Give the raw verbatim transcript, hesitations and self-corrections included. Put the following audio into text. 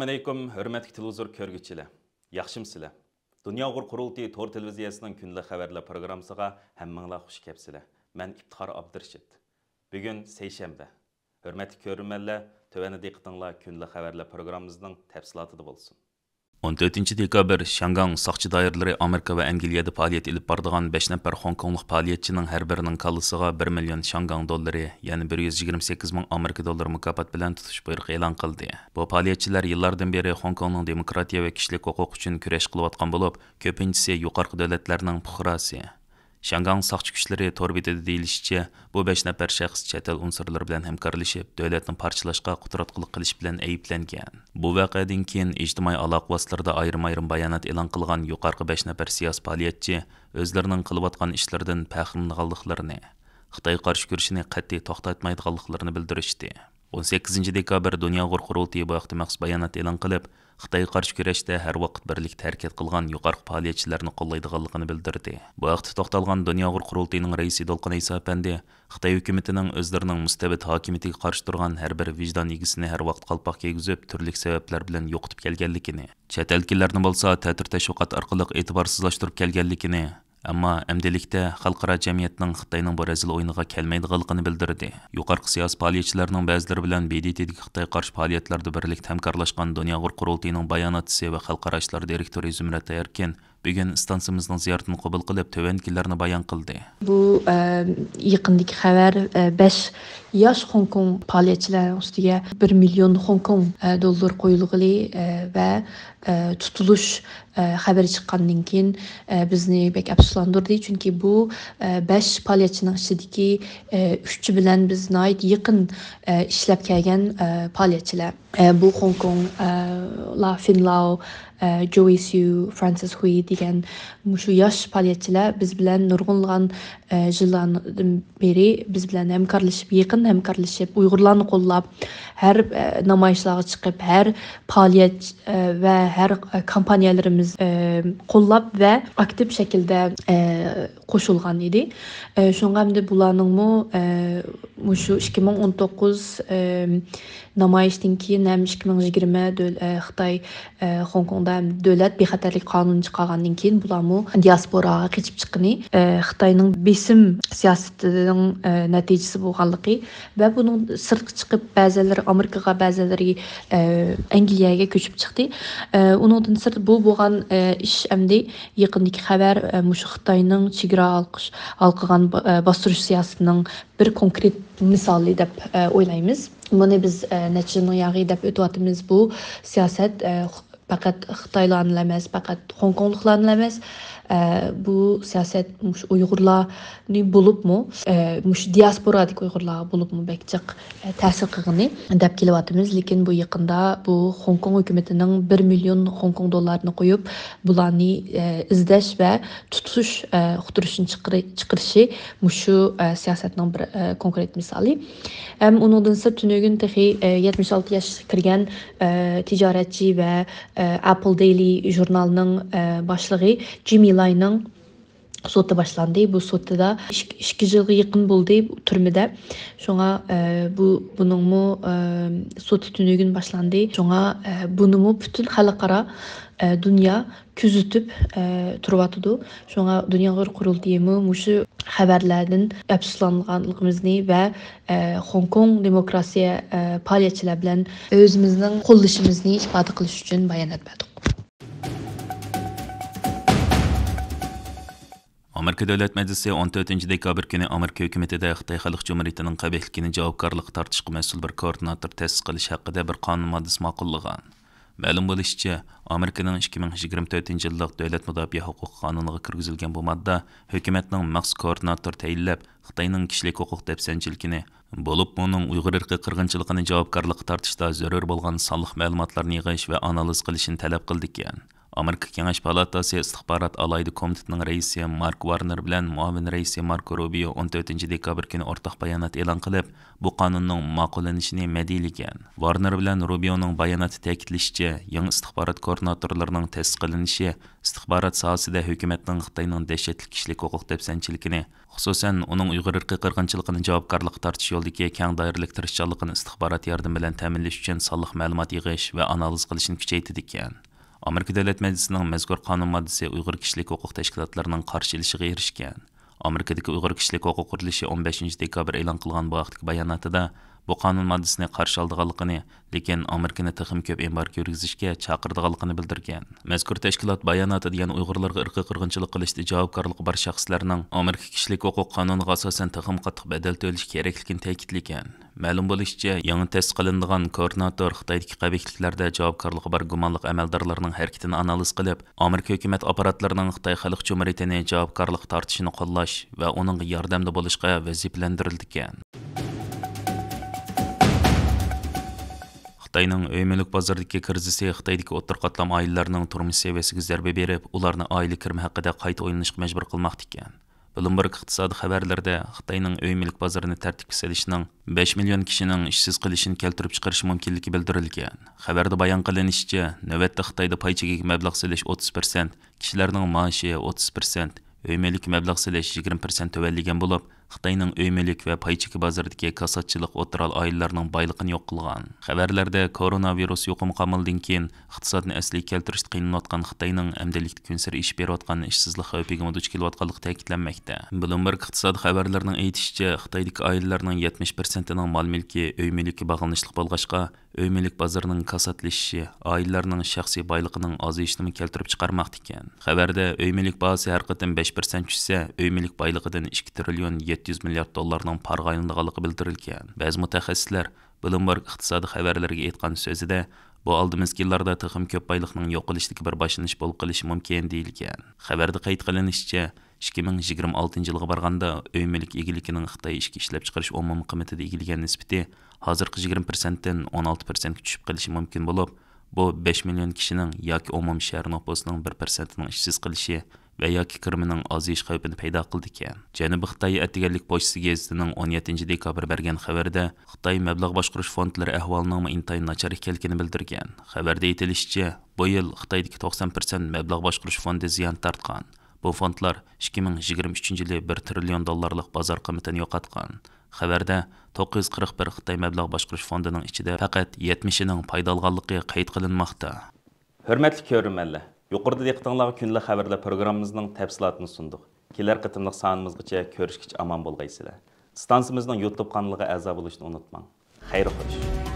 ئەلەيكۇم، ھۆرمەتلىك تېلېۋىزور كۆرگۈچىلەر. ياخشىمۇسىلەر؟ دۇنيا ئۇيغۇر قۇرۇلتىيى تور تېلېۋىزىيەسىنىڭ كۈندىلىك خەۋەرلەر پروگراممىسىغا ھەممىڭلار خۇش كەپسىلەر. مەن ئىپتىخار ئابدۇرېشىت. بۈگۈن سەيشەنبە. ھۆرمەتلىك كۆرۈرمەنلەر، تۆۋەندە دىققىتىڭلار كۈندىلىك خەۋەرلەر پروگراممىمىزنىڭ تەپسىلاتىدا بولسۇن. ئون تۆتىنچى دېكابىر، شياڭگاڭ ساقچى دائىرىلىرى ئامېرىكا ۋە ئەنگلىيەدە پائالىيەت ئېلىپ بارىدىغان بەش نەپەر خوڭكوڭلۇق پائالىيەتچىنىڭ ھەر بىرىنىڭ كاللىسىغا بىر مىليون شياڭگاڭ دوللىرى، يەنى بىر يۈز يىگىرمە سەككىز مىڭ ئامېرىكا دوللىرى مۇكاپات بىلەن تۇتۇش بۇيرۇقى ئېلان قىلدى. بۇ پائالىيەتچىلەر يىللاردىن بېرى خوڭكوڭنىڭ دېموكراتىيە ۋە كىشىلىك ھوقۇق ئۈچۈن كۈرەش قىلىۋاتقان بولۇپ، كۆپىنچىسى يۇقىرىقى دۆلەتلەرنىڭ پۇقراسى. شياڭگاڭ ساقچى كۈچلىرى تور بېتىدە دېيىلىشىچە، بۇ بەش نەپەر شەخس چەت ئەل ئۇنسۇرلىرى بىلەن ھەمكارلىشىپ، دۆلەتنى پارچىلاشقا قۇتراتقۇلۇق قىلىش بىلەن ئەيىبلەنگەن. بۇ ۋەقەدىن كېيىن ئىجتىمائىي ئالاقە ۋاسىتىلىرىدا ئايرىم-ئايرىم بايانات ئېلان قىلغان يۇقىرىقى بەش نەپەر سىياسىي پائالىيەتچى ئۆزلىرىنىڭ قىلىۋاتقان ئىشلىرىدىن پەخىرلىنىدىغانلىقلىرىنى، خىتايغا قارشى كۈرىشىنى قەتئىي توختاتمايدىغانلىقلىرىنى بىلدۈرۈشتى. ئون سەككىزىنچى دېكابىر، دۇنيا ئۇيغۇر قۇرۇلتىيى بۇ ھەقتە مەخسۇس بايانات ئېلان قىلىپ، خىتايغا قارشى كۈرەشتە ھەر ۋاقىت بىرلىكتە ھەرىكەت قىلغان يۇقىرىقى پائالىيەتچىلەرنى قوللايدىغانلىقىنى بىلدۈردى. بۇ ھەقتە توختالغان دۇنيا ئۇيغۇر قۇرۇلتىيىنىڭ رەئىسى دولقۇن ئەيسا ئەپەندى خىتاي ھۆكۈمىتىنىڭ ئۆزلىرىنىڭ مۇستەبىت ھاكىمىيىتىگە قارشى تۇرغان ھەر بىر ۋىجدان ئىگىسىنى ھەر ۋاقىت قالپاق كىيگۈزۈپ، تۈرلۈك سەۋەبلەر بىلەن يوقىتىپ كەلگەنلىكىنى، چەت ئەلدىكىلەرنى بولسا تەتۈر تەشۋىقات ئارقىلىق ئېتىبارسىزلاشتۇرۇپ كەلگەنلىكىنى، ئەمما ئەمدىلىكتە خەلقئارا جەمئىيەتنىڭ خىتاينىڭ بۇ رەزىل ئويۇنىغا كەلمەيدىغانلىقىنى بىلدۈردى. يۇقىرىقى سىياسىي پائالىيەتچىلەرنىڭ بەزىلىرى بىلەن ب د ت دىكى خىتايغا قارشى پائالىيەتلەردە بىرلىكتە ھەمكارلاشقان دۇنيا ئۇيغۇر قۇرۇلتىيىنىڭ باياناتچىسى ۋە خەلقئارا ئىشلار دىرېكتورى زۇمرەت ئەركىن بۈگۈن ئىستانسىمىزنىڭ زىيارىتىنى قوبۇل قىلىپ، تۆۋەندىكىلەرنى بايان قىلدى. بۇ، ئە، يېقىندىكى خەۋەر، ئە، بەش ياش خوڭكوڭ پائالىيەتچىلەرنىڭ ئۈستىگە بىر مىليون خوڭكوڭ، ئە، دوللىرى قويۇلغىلى، ئە، ۋە، ئە، تۇتۇلۇش، ئە، خەۋىرى چىققاندىن كېيىن، ئە، بىزنى بەك ئەپسۇسلاندۇردى. چۈنكى بۇ، ئە، بەش پائالىيەتچىنىڭ ئىچىدىكى، ئە، ئۈچى بىلەن بىز ناھايىتى يېقىن، ئە، ئىشلەپ كەلگەن، ئە، پائالىيەتچىلەر. ئە، بۇ خوڭكوڭ، ئە، لا فىنلاۋ، ئە، جوي سيۇ، فرانسىس خۇي دېگەن مۇشۇ ياش پائالىيەتچىلەر بىز بىلەن نۇرغۇنلىغان، ئە، يىللاردىن بېرى بىز بىلەن ھەمكارلىشىپ، يېقىن ھەمكارلىشىپ، ئۇيغۇرلارنى قوللاپ، ھەر، ئە، نامايىشلارغا چىقىپ، ھەر پائالىيەت، ئە، ۋە ھەر، ئە، كامپانىيەلىرىمىز، ئە، قوللاپ ۋە ئاكتىپ شەكىلدە، ئە، قوشۇلغان ئىدى. ئە، شۇڭا ئەمدى بۇلارنىڭمۇ، ئە، مۇشۇ ئىككى مىڭ ئون توققۇز، ئە، نامايىشتىن كېيىن ھەم ئىككى مىڭ يىگىرمە دۆل-، ئە، خىتاي، ئە، خوڭكوڭدا ھەم دۆلەت بىخەتەرلىك قانۇنى چىقارغاندىن كېيىن بۇلارمۇ دىياسپوراغا قېچىپ چىققىنى، ئە، خىتاينىڭ بېسىم سىياسىتىنىڭ، ئە، نەتىجىسى بولغانلىقى ۋە بۇنىڭ سىرتقا چىقىپ بەزىلىرى ئامېرىكىغا، بەزىلىرى، ئە، ئەنگلىيەگە كۆچۈپ چىقتى. ئە، ئۇنىڭدىن سىرت بۇ بولغان، ئە، ئىش ئەمدى يېقىندىكى خەۋەر، ئە، مۇشۇ خىتاينىڭ چېگرا ھالقىش-، ھالقىغان با-، ئە، باستۇرۇش سىياسىتىنىڭ بىر كونكرېت مىسالى دەپ، ئە، ئويلايمىز. بۇنى بىز، ئە، نەچچە يىلنىڭ ياغى دەپ ئۆتۈۋاتىمىز. بۇ سىياسەت، ئە، خ-، پەقەت خىتايلارنىلا ئەمەس، پەقەت خوڭكوڭلۇقلارنىلا ئەمەس، ئە، بۇ سىياسەت مۇشۇ ئۇيغۇرلارنى بولۇپمۇ، ئە، مۇشۇ دىياسپورادىكى ئۇيغۇرلارغا بولۇپمۇ بەك جىق، ئە، تەسىر قىلغىنى دەپ كېلىۋاتىمىز. لېكىن بۇ يېقىندا بۇ خوڭكوڭ ھۆكۈمىتىنىڭ بىر مىليون خوڭكوڭ دوللارىنى قويۇپ، بۇلارنى، ئە، ئىزدەش ۋە تۇتۇش، ئە، ئۇقتۇرۇشنى چىقىرى-، چىقىرىشى مۇشۇ، ئە، سىياسەتنىڭ بىر، ئە، كونكرېت مىسالى. ھەم ئۇنىڭدىن سىرت، تۈنۈگۈن تېخى، ئە، يەتمىش ئالتە ياشقا كىرگەن، ئە، تىجارەتچى ۋە، ئە، ئەپل دېيلى ژۇرنالنىڭ، ئە، باشلىقى جىممى لاينىڭ سوتى باشلاندى. بۇ سوتىدا ئىك-، ئىككى يىلغا يېقىن بولدى تۈرمىدە. شۇڭا، ئە، بۇ، بۇنىڭمۇ، ئە، سوتى تۈنۈگۈن باشلاندى. شۇڭا، ئە، بۇنىمۇ پۈتۈن خەلقئارا، ئە، دۇنيا كۆزىتىپ، ئە، تۇرۇۋاتىدۇ. شۇڭا دۇنيا ئۇيغۇر قۇرۇلتىيىمۇ مۇشۇ خەۋەرلەردىن ئەپسۇسلانغانلىقىمىزنى ۋە، ئە، خوڭكوڭ دېموكراتىيە، ئە، پائالىيەتچىلەر بىلەن ئۆزىمىزنىڭ قوللىشىمىزنى ئىپادە قىلىش ئۈچۈن بايانات بەردۇق. ئامېرىكا دۆلەت مەجلىسى ئون تۆتىنچى دېكابىر كۈنى ئامېرىكا ھۆكۈمىتىدە خىتاي خەلق جۇمھۇرىيىتىنىڭ قەبىھلىكىنى جاۋابكارلىققا تارتىشقا مەسئۇل بىر كوئوردىناتور تەسىس قىلىش ھەققىدە بىر قانۇن ماددىسى ماقۇللىغان. مەلۇم بولۇشىچە، ئامېرىكىنىڭ ئىككى مىڭ يىگىرمە تۆتىنچى يىللىق دۆلەت مۇداپىئە ھوقۇقى قانۇنىغا كىرگۈزۈلگەن بۇ ماددا ھۆكۈمەتنىڭ مەخسۇس كوئوردىناتور تەيىنلەپ، خىتاينىڭ كىشىلىك ھوقۇق دەپسەندىچىلىكىنى، بولۇپمۇ ئۇنىڭ ئۇيغۇر ئىرقىي قىرغىنچىلىقىنى جاۋابكارلىققا تارتىشتا زۆرۈر بولغان سانلىق مەلۇماتلارنى يىغىش ۋە ئانالىز قىلىشنى تەلەپ قىلىدىكەن. ئامېرىكا كېڭەش پالاتاسى ئىستىخبارات ئالاھىدە كومىتېتىنىڭ رەئىسى مارك ۋارنېر بىلەن مۇئاۋىن رەئىسى ماركو روبىيو ئون تۆتىنچى دېكابىر كۈنى ئورتاق بايانات ئېلان قىلىپ، بۇ قانۇننىڭ ماقۇللىنىشىنى مەدھىيلىگەن. ۋارنېر بىلەن روبىيونىڭ باياناتتا تەكىتلىشىچە، يېڭى ئىستىخبارات كوردىناتورلىرىنىڭ تەسىس قىلىنىشى ئىستىخبارات ساھەسىدە ھۆكۈمەتنىڭ خىتاينىڭ دەھشەتلىك كىشىلىك ھوقۇق دەپسەندىچىلىكىنى، خۇسۇسەن، ئۇنىڭ ئۇيغۇر ئىرقىي قىرغىنچىلىقىنى جاۋابكارلىققا تارتىش يولىدىكى كەڭ دائىرىلىك تىرىشچانلىقىنى ئىستىخبارات ياردىمى بىلەن تەمىنلەش ئۈچۈن سانلىق مەلۇمات يىغىش ۋە ئانالىز قىلىشنى كۈچەيتىدىكەن. ئامېرىكا دۆلەت مەجلىسىنىڭ مەزكۇر قانۇن ماددىسى ئۇيغۇر كىشىلىك ھوقۇق تەشكىلاتلىرىنىڭ قارشى ئېلىشىغا ئېرىشكەن. ئامېرىكىدىكى ئۇيغۇر كىشىلىك ھوقۇق قۇرۇلۇشى ئون بەشىنچى دېكابىر ئېلان قىلغان بۇ ھەقتىكى باياناتىدا، بۇ قانۇن ماددىسىنى قارشى ئالىدىغانلىقىنى، لېكىن ئامېرىكىنى تېخىمۇ كۆپ ئېمبارگو يۈرگۈزۈشكە چاقىرىدىغانلىقىنى بىلدۈرگەن. مەزكۇر تەشكىلات باياناتىدا يەنە ئۇيغۇرلارغا ئىرقىي قىرغىنچىلىق قىلىشتا جاۋابكارلىقى بار شەخسلەرنىڭ ئامېرىكا كىشىلىك ھوقۇق قانۇنىغا ئاساسەن تېخىمۇ قاتتىق بەدەل تۆلىشى كېرەكلىكىنى تەكىتلىگەن. مەلۇم بولۇشىچە، يېڭى تەسىس قىلىنىدىغان كوردىناتور خىتايدىكى قەبىھىلىكلەردە جاۋابكارلىقى بار گۇمانلىق ئەمەلدارلارنىڭ ھەرىكىتىنى ئانالىز قىلىپ، ئامېرىكا ھۆكۈمەت ئاپپاراتلىرىنىڭ خىتاي خەلق جۇمھۇرىيىتىنى جاۋابكارلىققا تارتىشىنى قوللاش ۋە ئۇنىڭغا ياردەمدە بولۇشقا ۋەزىپىلەندۈرۈلىدىكەن. خىتاينىڭ ئۆي مۈلۈك بازىرىدىكى كىرىزىسى خىتايدىكى ئوتتۇرا قاتلام ئائىلىلەرنىڭ تۇرمۇش سەۋىيەسىگە زەربە بېرىپ، ئۇلارنى ئائىلە كىرىمى ھەققىدە قايتا ئويلىنىشقا مەجبۇر قىلماقتا ئىكەن. بلومبېرگ ئىقتىسادىي خەۋەرلىرىدە خىتاينىڭ ئۆي مۈلۈك بازىرىنى تەرتىپكە سېلىشنىڭ بەش مىليون كىشىنىڭ ئىشسىز قېلىشىنى كەلتۈرۈپ چىقىرىشى مۇمكىنلىكى بىلدۈرۈلگەن. خەۋەردە بايان قىلىنىشىچە، نۆۋەتتە خىتايدا پاي چېكىگە مەبلەغ سېلىش ئوتتۇز پىرسەنت، كىشىلەرنىڭ مائاشى ئوتتۇز پىرسەنت، ئۆي مۈلۈككە مەبلەغ سېلىش يىگىرمە پىرسەنت تۆۋەنلىگەن بولۇپ، خىتاينىڭ ئۆي مۈلۈك ۋە پاي چېكى بازىرىدىكى كاساتچىلىق ئوتتۇرا ئائىلىلەرنىڭ بايلىقىنى يوق قىلغان. خەۋەرلەردە كوروناۋىرۇس يۇقۇمى قامىلىدىن كېيىن ئىقتىسادنى ئەسلىگە كېلتۈرۈشتە قىينىلىۋاتقان خىتاينىڭ ئەمدىلىكتە كۈنسېرى ئېشىپ بېرىۋاتقان ئىشسىزلىق خەۋپىگىمۇ دۇچ كېلىۋاتقانلىقى تەكىتلەنمەكتە. بلومبېرگ ئىقتىساد خەۋەرلىرىنىڭ ئېيتىشىچە، خىتايدىكى ئائىلىلەرنىڭ يەتمىش پىرسەنتىنىڭ مال مۈلكى ئۆي مۈلۈككە باغلىنىشلىق بولغاچقا، ئۆي مۈلۈك بازىرىنىڭ كاساتلىشىشى ئائىلىلەرنىڭ شەخسىي بايلىقىنىڭ ئازىيىشىنىمۇ كەلتۈرۈپ چىقارماقتا ئىكەن. خەۋەردە، ئۆي مۈلۈك باھاسى ھەر قېتىم بەش پىرسەنت چۈشسە، ئۆي مۈلۈك بايلىقىدىن ئىككى تىرىليون يەتتە يۈز مىليارد دوللارنىڭ پارىغا ئايلىنىدىغانلىقى بىلدۈرۈلگەن. بەزى مۇتەخەسسىسلەر بلومبېرگ ئىقتىسادىي خەۋەرلىرىگە ئېيتقان سۆزىدە، بۇ ئالدىمىزدىكى يىللاردا تېخىمۇ كۆپ بايلىقنىڭ يوقىلىشىدىكى بىر باشلىنىش بولۇپ قېلىشى مۇمكىن، دېيىلگەن. خەۋەردە قەيت قىلىنىشىچە، ئىككى مىڭ يىگىرمە ئالتىنچى يىلغا بارغاندا، ئۆي مۈلۈك ئىگىلىكىنىڭ خىتاي ئىچكى ئىشلەپچىقىرىش ئومۇمىي قىممىتىدە ئىگىلىگەن نىسبىتى ھازىرقى يىگىرمە پىرسەنتتىن ئون ئالتە پىرسەنتكە چۈشۈپ قېلىشى مۇمكىن بولۇپ، بۇ بەش مىليون كىشىنىڭ ياكى ئومۇمىي شەھەر نوپۇسىنىڭ بىر پىرسەنتىنىڭ ئىشسىز قېلىشى ۋە ياكى كىرىمىنىڭ ئازىيىش خەۋپىنى پەيدا قىلىدىكەن. جەنۇبىي خىتاي ئەتىگەنلىك پوچتىسى گېزىتىنىڭ ئون يەتتىنچى دېكابىر بەرگەن خەۋىرىدە، خىتاي مەبلەغ باشقۇرۇش فوندلىرى ئەھۋالىنىڭمۇ ئىنتايىن ناچار ئىكەنلىكىنى بىلدۈرگەن. خەۋەردە ئېيتىلىشىچە، بۇ يىل خىتايدىكى توقسان پىرسەنت مەبلەغ باشقۇرۇش فوندى زىيان تارتقان. بۇ فوندلار ئىككى مىڭ يىگىرمە ئۈچىنچى يىلى بىر تىرىليون دوللارلىق بازار قىممىتىنى يوقاتقان. خەۋەردە، توققۇز يۈز قىرىق بىر خىتاي مەبلەغ باشقۇرۇش فوندىنىڭ ئىچىدە پەقەت يەتمىشىنىڭ پايدا ئالغانلىقى قەيت قىلىنماقتا. ھۆرمەتلىك كۆرۈرمەنلەر، يۇقىرىدا دىققىتىڭلارغا كۈندىلىك خەۋەرلەر پروگراممىمىزنىڭ تەپسىلاتىنى سۇندۇق. كېلەر قېتىملىق سانىمىزغىچە كۆرۈشكىچە ئامان بولغايسىلەر. ئىستانسىمىزنىڭ يۇتۇب قانىلىغا ئەزا بولۇشنى ئۇنتۇماڭ. خەير خوش.